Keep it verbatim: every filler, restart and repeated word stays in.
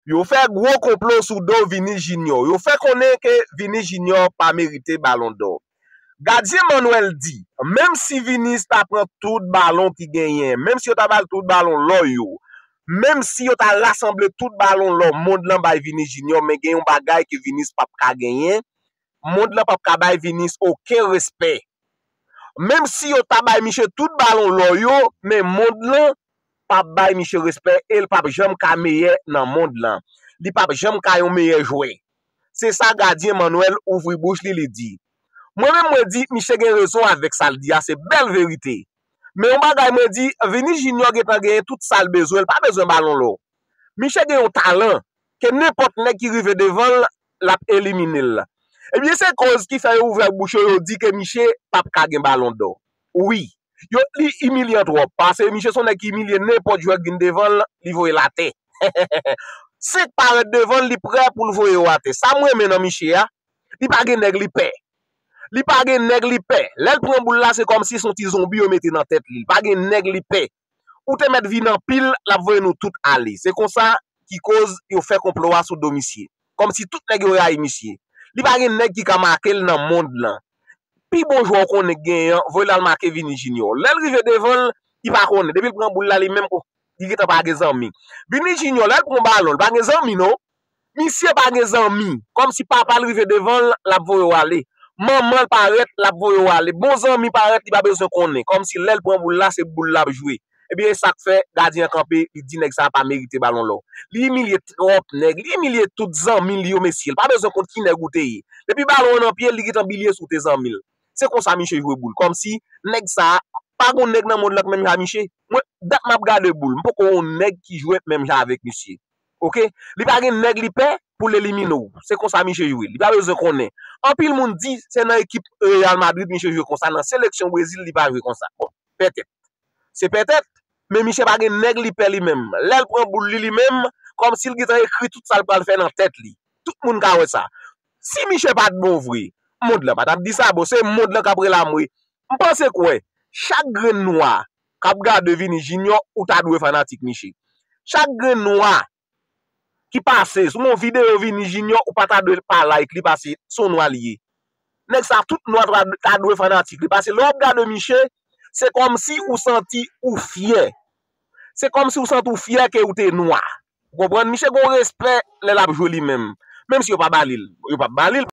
Yo fè gwo konplo sou do Vini Junior. Yo fè konnen ke Vini Junior pa merite Balon dò. Gadyen Manuel di, menm si Vinis ta pran tout balon ki genyen, menm si yo ta ba l tout balon lò yo, menm si yo ta rasanble tout balon lò mond lan bay Vini Junior, men gen yon bagay ke Vinis p ap ka genyen, mond lan p ap ka bay Vinis okenn respè. Menm si yo ta bay misye tout balon lò yo, men mond lan p ap bay misye respè e l p ap janm ka meyè nan mond lan. Li p ap janm ka yon meyè jwè. Se sa gadyen Manuel ouvri bouch li, li di. Mwen menm mwen di, misye gen rezon avèk sa l di a, se bèl verite. Men yon bagay mwen di, Vini Junior gentan genyen tout sa l bezwen, l pa bezwen balon lò. Misye gen yon talan ke nenpòt nèg ki rive devan l, l ap elimine l. Ebyen, se koz ki fè yo ouvè bouch yo, yo di ke misye p ap ka gen Balon dò. Wi, yo, li imilyan twòp, paske misye se yon nèg ki imilye nenpòt jwè k vin devan l, li voye l atè. Senk parèt devan l, li prè pou l voye yo atè. Sa m renmen nan misye a, li pa gen nèg li pè. Li pa gen nèg li pè. Lè l pran boul la, se kòmsi se yon ti zonbi yo mete nan tèt li. Li pa gen nèg li pè. Ou te mèt vin anpil, l ap voye nou tout ale. Se konsa ki koz yo fè konplo a sou do misye. Kòmsi tout nèg yo rayi misye. Li pa gen nèg ki ka make l nan mond lan. Pi bon jwè w konnen k genyen an, voye l al make Vini Junior. Lè l rive devan l, li pa konnen. Depi l pran boul la, li menm, oh, li gentan pa gen zanmi. Vini Junior, lè l pran balon, li pa gen zanmi, non. Misye pa gen zanmi. Kòmsi papa l rive devan l, l ap voye w ale. Manman l parèt, l ap voye w ale. Bon zanmi parèt, li pa bezwen konnen. Kòmsi lè l pran boul la, se boul l ap jwe. Ebyen, e sa k fè gadyen an kanpe, li di nèg sa a pa merite Balon dò. Li imilye twòp nèg, li imilye tout zanmi l yo, mesye. Li pa bezwen konn ki nèg ou te ye. Depi balon an nan pye l, li gentan bilye si w te zanmi l. Se konsa misye jwe boul. Kòmsi nèg sa a, pa gon nèg nan mond lan k menm jan misye. Mwen, dat m ap gade boul, m poko wè yon nèg ki jwe menm jan avèk misye. Oke? Li pa gen nèg li pè pou l elimine w. Se konsa misye jwe. Li pa bezwen konnen. Anpil moun di se nan ekip Real Madrid misye jwe konsa, nan seleksyon Brezil li pa jwe konsa. Bon, pètèt. Se pètèt, men misye pa gen nèg li pè li menm. Lè l pran boul li, li menm, kòmsi l gentan ekri tout sa l pral fè nan tèt li. Tout moun ka wè sa. Si misye pa t bon vre, mond lan pa t ap di sa, bon, se mond lan k ap rele anmwe. M panse kwè, chak grenn nwa k ap gade Vini Junior, ou ta dwe fanatik misye. Chak grenn nwa ki pase sou yon videyo Vini Junior, ou pa ta dwe pa like li, paske se yon nwa li ye. Nèg sa tout nwa ta, ta dwe fanatik li, paske lè w ap gade misye, se kòmsi ou santi ou fyè. Se kòmsi ou santi ou fyè ke ou te nwa. Ou konprann? Misye gon respè lè l ap jwe li menm. Menm si yo pa ba li l, yo p ap ba li l.